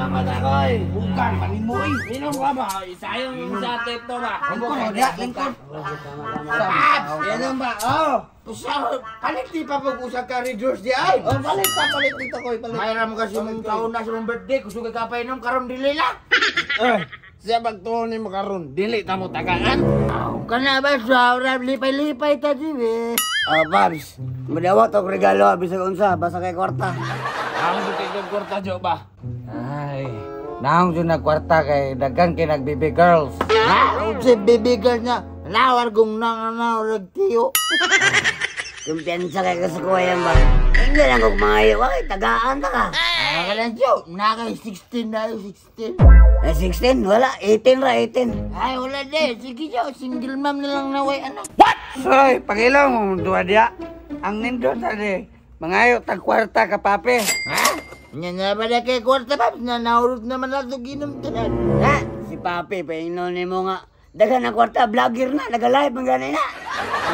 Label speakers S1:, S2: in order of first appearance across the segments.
S1: Matakoy.
S2: Bukan panimo eh.
S1: Inom ka ba? Sayang yung sa tape to ba?
S2: Lingkod, oh, diya, lingkod.
S1: Paps!
S2: Inom ba? Oh. Usa, palit di pa pag-usag ka reduce di ay.
S1: Oh, palit pa, palit dito koy, palit.
S2: Mayroon mo kasi mong taon na sa mong birthday, kusog ka pa inom karon dili lang.
S1: Eh, siya pagtuon ni mo karon, dili ta mo tagaan.
S2: Aw, kana ba sa ora lipay-lipay ta di be.
S3: Ah, Babs, madawat og regalo bisag unsa, basta kay kwarta.
S1: Ang buti kag kwarta jo ba?
S2: Ay, naong jud na kwarta kay daghan kay nag baby girls. Ha? Unsa baby girl niya? Nawar kong nang nawar tiyo.
S3: Kumpiyansa kay ka sa kuwayan ba? Hindi lang kog mangayo, ay tagaan ta ka.
S2: Ah, kalan jo, na kay 16 na, 16.
S3: Eh, 16? Wala, 18 ra, 18.
S2: Ay, wala di. Sige jo, single mom na lang naway anak.
S4: Soy, pangilong mong duwa diya. Ang nindot ani, mangayo tag kwarta ka papi.
S2: Ha? Nya na ba na kay kwarta, Paps? Na naurot naman lang ito ginom tanan.
S3: Ha? Si papi, paingnon nimo nga. Daghan ang kwarta, vlogger na, nag-live man gani na.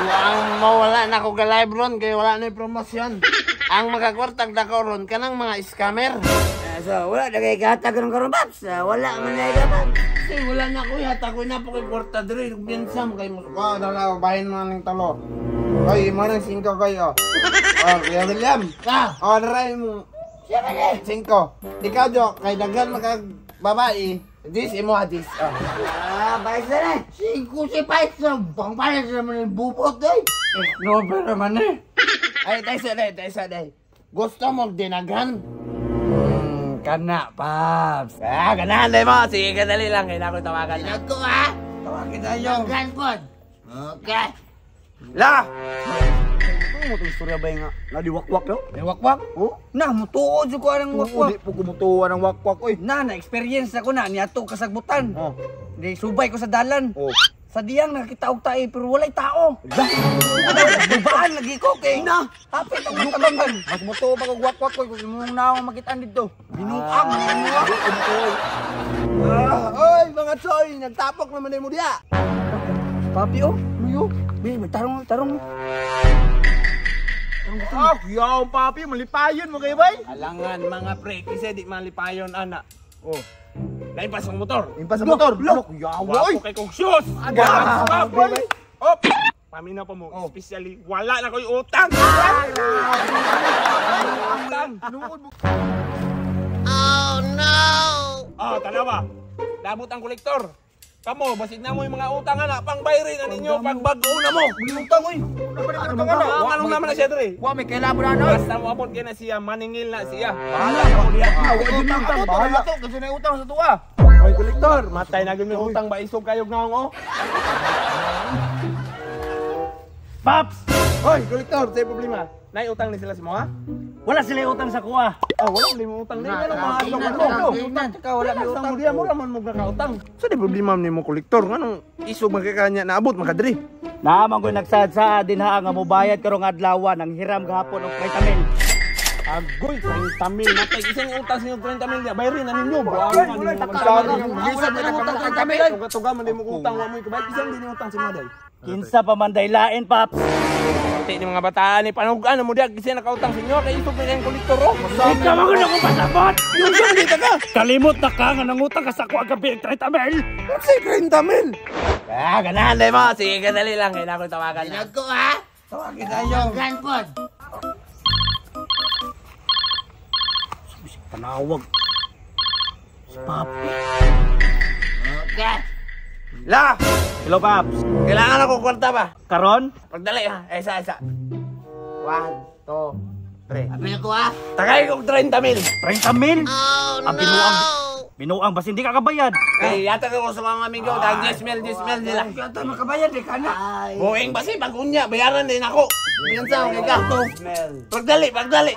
S1: Ang mawala na ko ga-live ron kay wala na promosyon. Ang makakwartag dako ron kanang mga scammer.
S3: Ah, so, wala na kay kahatag karon karon, Babs. Ah, wala man na ka, Babs.
S1: Kasi wala na ko yata ko na po kay kwarta diri kumpiyansa mo kay mo. Ko dala bahin mo ning talo. Oy, mo nang 5 kayo. Oh, Kuya William.
S2: Ah,
S1: Oh, naray mo.
S2: siya ba di?
S1: 5. Ikaw jo kay daghan makag babae. Dis imo adis. Oh.
S3: Ah, bayos na eh.
S2: Singko si Paisa, pangpalit naman yung bubot eh.
S4: No, pero man eh.
S1: Ay, taysa day, taysa day. Gusto mo dinaghan?
S4: Kana, Paps.
S1: Ah, ganahan day mo. Sige, kadali lang. Kailangan ko tawagan na.
S2: Tinag ko ha?
S4: Tawagin tayo.
S2: Daghan po. Okay.
S1: La!
S3: Ano mo itong istorya ba nga? Nadiwakwak yo?
S1: May wakwak?
S3: Oh? Na, mutuo jud ko anang wakwak.
S1: Di po kumutuwa ng wakwak, oy.
S4: Na, na-experience ako na, niadto kasagbutan.
S1: Oh.
S4: Di subay ko sa dalan.
S1: Oh.
S4: Sa diyang nakita og tae pero walay tao. Bubaan lagi ko kay.
S3: Na!
S4: Hapit ang matabangan.
S3: Mas mutuo pa kog wakwak koy kung imong naong makitaan dito.
S4: Binuang, binuang.
S1: Ah, oy, mga choy, nagtapok naman mo diya.
S4: Papi oh, luyo. Bi, tarong tarong.
S1: Ah, yaw papi, malipayon mo kayo bay. Alangan mga pre, kasi di malipayon ana. Oh. Lain pa sa motor. Lain pa sa motor. Lo, yaw oy. Wapo kay kong shoes. Aga, Op. Pamina pa mo, especially wala na ko'y utang. Utang. Oh no. Oh, tanawa. Dabot ang kolektor. Kamo, basid na mo yung mga utang ana, pang bayrin na ninyo pag bag-o na mo.
S4: Utang oy.
S1: Anong naman na siya dre?
S2: Wa may kailangan na
S1: Basta mo abot kay na siya, maningil na siya. Bahala ka mo diya.
S2: Wa utang, bahala. Kasi na utang sa tuwa.
S1: Oy, kolektor, matay na gyud may utang ba isog kayog naong oh.
S5: Paps!
S1: Oy, kolektor, say problema. Nay utang ni sila sa mga?
S5: Wala sila utang sa kuha.
S1: Ah, wala ni mo utang. Nay, ano mga adlaw mo?
S4: Teka, wala may utang.
S1: Utang mo diya mo raman mo nakautang. Sa di problema nimo kolektor nganong isog man kay kanya naabot man ka diri.
S5: Naman ko nagsaad-saad din ha nga mobayad karong adlaw nang hiram gahapon og 30 mil.
S1: Agoy, 30 mil. Matay isang utang sa inyo 30 mil niya. Bayarin na ninyo. Wala, wala. Wala, 30 mil. Tuga-tuga man di mo utang, wa mo ikabayad. Isang din utang si Maday.
S5: Kinsa pa man daylain, Paps.
S1: Pati ni mga bataan ni panugan mo diya kasi nakautang sa inyo kay isog man kayong kolektor oh.
S5: Ikaw man gud ako pasabot.
S1: Yung sa dito ka.
S5: Kalimot na ka nga nangutang ka sa kuha gabi og 30 mil.
S1: Kasi 30 mil. Ah, ganahan day mo. Sige, kadali lang. Kailangan ko tawagan na.
S2: Tinag ko ha?
S4: Tawagin tayo.
S2: Daghan po.
S5: Panawag. Si Papi.
S2: Okay.
S1: La!
S5: Hello, Paps.
S1: Kailangan ako kwarta ba?
S5: Karon?
S1: Pagdali ha. Isa, isa. 1, 2, 3.
S2: Apil ko ha?
S1: Tagay kong 30 mil.
S5: 30 mil? Oh, no. Ang binuang. Binuang basin di ka kabayad.
S1: Kay yata ko sa mga amigo, tag 10 mil, 10 mil sila.
S4: Kaya makabayad di ka na.
S1: Buing basi pag unya, bayaran din ako. Minsan okay ka. Pagdali, pagdali.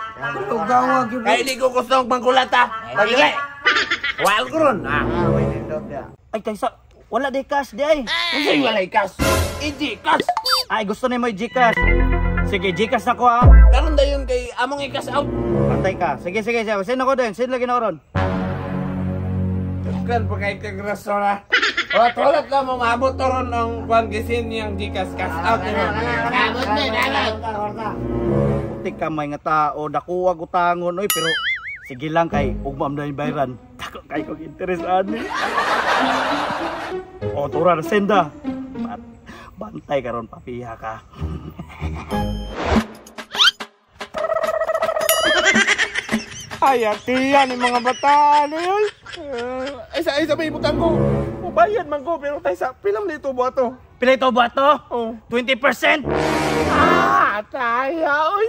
S4: Tugawa gyud.
S1: Kay di ko gusto mangkulat ha. Pagdali. Wal ko ron. Ah.
S5: Ay, kaysa wala di cash di ay.
S1: Kasi walay cash. Iji cash.
S5: Ay, gusto ni mo i-Gcash. Sige, Gcash na ko ha.
S1: Karon dayon kay among i-cash out.
S5: Patay ka. Sige, sige, sige. Send ako din. Send lagi na ron.
S1: Kan pa kay kag rasora. O tulad lang mo maabot to ron ang kwan gisin niyang Gcash cash out nimo.
S2: Abot na, abot.
S5: Putik ka may nga tao, dakuwag utangon oy, pero Sige lang kay ugma man na yung bayran. Dako kay kog interest ani. O tura na senda. Bantay karon papiha ka.
S1: Ay, atiyan ni mga bata ni oy. Ay sa may ibutang ko. Mubayad man ko pero tay sa pilang nito buhato.
S5: Pila ito buhato?
S1: Oh.
S5: 20%.
S1: Ah, taya oy.